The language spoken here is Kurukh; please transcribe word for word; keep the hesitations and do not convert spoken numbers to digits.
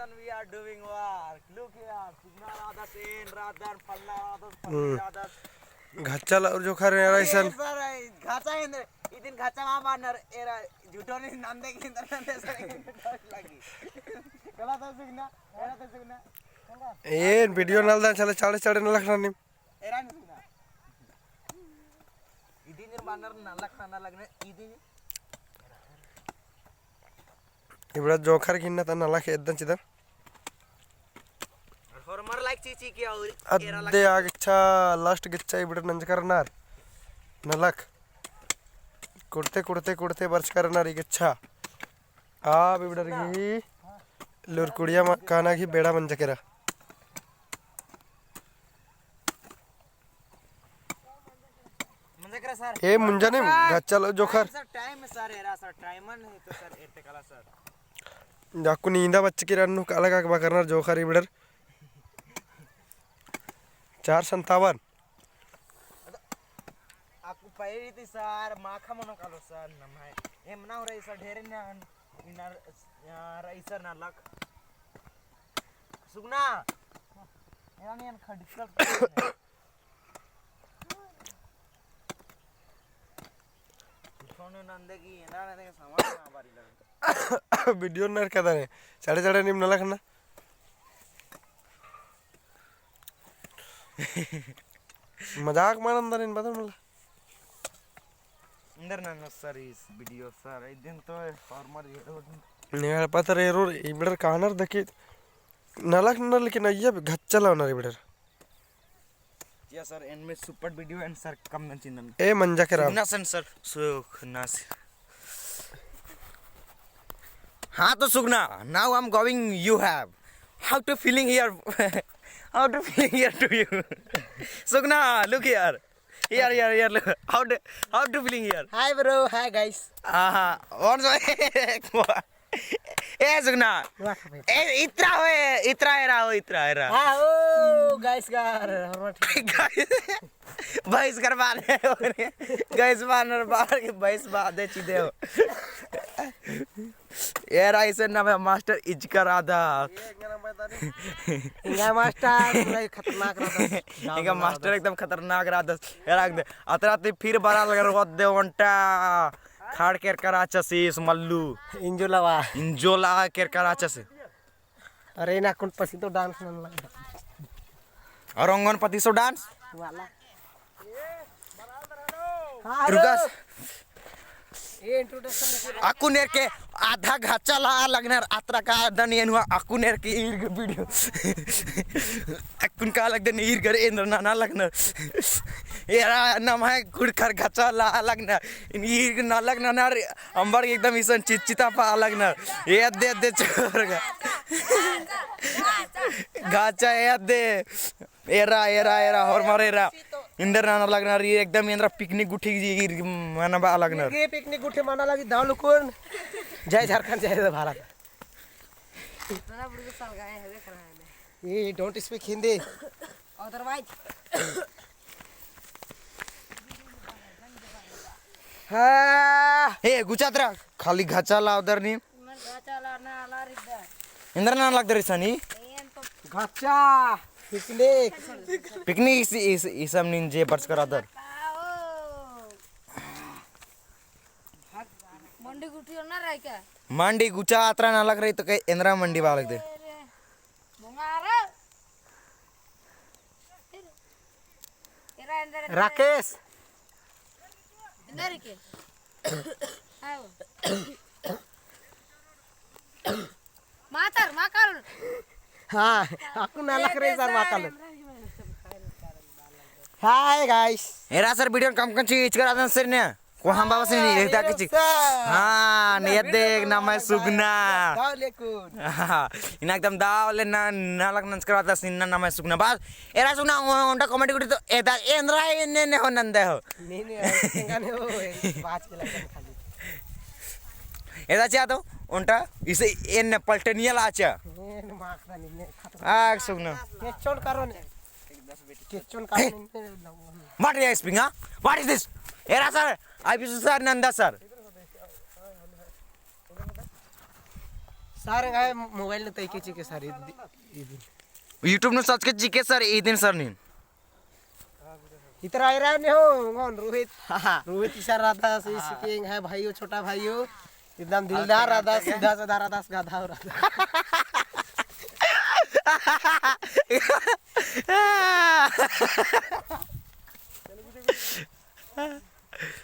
We are doing work. Look here. सुगना राधा सेन, राधा फलना राधा, फलना हम्म। राधा। घच्चा ला और जोखा रे राइसन। ए सर, घच्चा है अंदर। इदिन घच्चा मा बानर एरा झूठो नहीं नंदे की अंदर नंदे सर लगी। गला तो सुगना, एरा तो सुगना। ए video नलदन चले चाड़े चाड़े नलख रानी। एरा नहीं सुगना। इदिन बानर नलख राना लगने इदिन। इबड़ा जोखर गिन्ना ता नलख एद्दन चिदर। और हरमर लाइक चीची किया और एरा लाइक अद्दे आ गिच्छा, last गिच्छा इबड़ा नंजकर नार। नलख। कुड़ते, कुड़ते, कुड़ते बरचकर नार ई गिच्छा। आब इबड़र गही लुरकुड़िया मा-, काना गही बेड़ा मंजा केरा। मंजा केरा सर। ए मुंजा ने सर, घच्चा लो जोखर। Time सर, time सर, एरा सर, time नहीं तो सर, एरते कला सर। जाकु नींदा बच्चे केरा अन्नु काला का बकरनर जोखर इबड़र। चार संतावन। आकु पैरी ती सर, माखा मनो कालो सर, नम्है। एम ना हो रही सर, ढेरे ना, इनर, आ, रही सर ना लख। सुगना। एरा नियन खडकल। उठोने नंदे की, एरा नंदे की सामान ना बारी लगे। Video नर कदा ने, चढ़े चढ़े नीम नलख ना। मजाक मानन दरिन बदल मला। अंदर ना, ना सर, इस video सर, एक दिन तो former hero। नियर पत्थर एरोर इबड़र कानर दकी नलख नर, लेकिन अइया घच्चा लावनर इबड़र। या सर, एन में super video एन सर कम नन चिंदन। ए मंजा केरा। सुगना सन सर, सुगना सन। हाँ तो सुगना, now I'm going, you have, how to feeling here? How to feeling here to you? सुगना, look here. Here, here, here, look. How to, how to feeling here? Hi bro, hi guys. आहा, और जो ए सुगना। वाह भाई। ए इतरा होए, इतरा एरा हो, इतरा एरा। हाँ, ओ, guys गार, हरमट। Guys, भैंस कर बारे, guys बानर बार के भैंस बादे चिदे हो। एरा इसन नाम है master इजकर आधा। इंगा master पूरा खतरनाक रहता। इंगा master एकदम खतरनाक रहता। एरा एकदम अतरा ती फिर बरा लगर वद्दे ओंटा। खाड़ केरकर आचस इस मल्लू। इंजोलावा। इंजोला केरकर आचस। अरे ना कुन पसी तो dance नन लगा। और अंगन पति सो dance। वाला। हाँ, रुका। Hello। ये introduction। अक्कुन एरके आधा घाचा ला लगनर अतरा का दनियन हुआ अक्कुन एरके ईर video। अक्कुन का लगदन ईर घर एन्द्र नना लगनर। एरा नम्है कुड़खर घाचा ला लगनर। इन ईर नलख ननर अम्बर एकदम इसन चितचिता पा लगनर। एद्दे एद्दे चोर गा। घाचा एद्दे। एरा, एरा, एरा, होरमर एरा। एन्द्र नना लगनर, एकदम एन्द्रा picnic गुट्ठी ईर मनबआ लगनर। ये picnic गुट्ठी मना लगी दाव लुकुन। जय झारखंड, जय भारत। ये don't speak हिंदी। Otherwise। हाँ। ए, गुचा अतरा, खाली घाचा ला उधर नी। एन्द्र नना लगदर इसानी। घाचा, picnic। Picnic इस, इस, इसम नीन जे बरचकर आदर। मंडी गुट्ठी ना रही का? मंडी गुचा अतरा नलख रही तो के एन्द्रा मंडी बआ लगदे। बोंगा आ रहा। राकेश। मातर, माकल। हाँ, अक्कु नलख रही सर, माकल। Hi guys। एरा सर, video कम कम चीज कर आदन सर ने। कोहम बाबा से नहीं, अरे एकदा के चीज। सर। हाँ, ने देख, नम्है सुगना। दाव लेकुन। हाँ, इन्ना एकदम दाव ले ना, नलख नंजकर आदस इन्ना नम्है सुगना। बस, एरा सुगना, ओ-, ओन्टा comedy गुट्ठी तो, एदा, एन्द्रा, एन्ने, ने हो, नंदे हो। नहीं, नहीं, ऐसे तेंगा नहीं हो, बात के लगन खाली। एदा चिआ तो, ओन्टा, इसे एन्ने पलटनिया ला चिआ। एन माख दा निन्ने खतरा। आ, सुगना। केचोन करो ने। केचोन करो निन्ने। What is this, पिंगा? What is this? एरा सर, I P S सर, नंदा सर। Sir, एंग्है mobile नू तइके चिके sir, इद-, इदिन। YouTube नू search के चिके sir, इदिन sir नीन। इतरा एरा ने हो, ओंगोन रोहित। रोहित इशा रअदस, इसी के एंग्है भाई हो, छोटा भाई हो। एकदम दिलदार रअदस, सीधा साधा रअदस, गधा रअदस।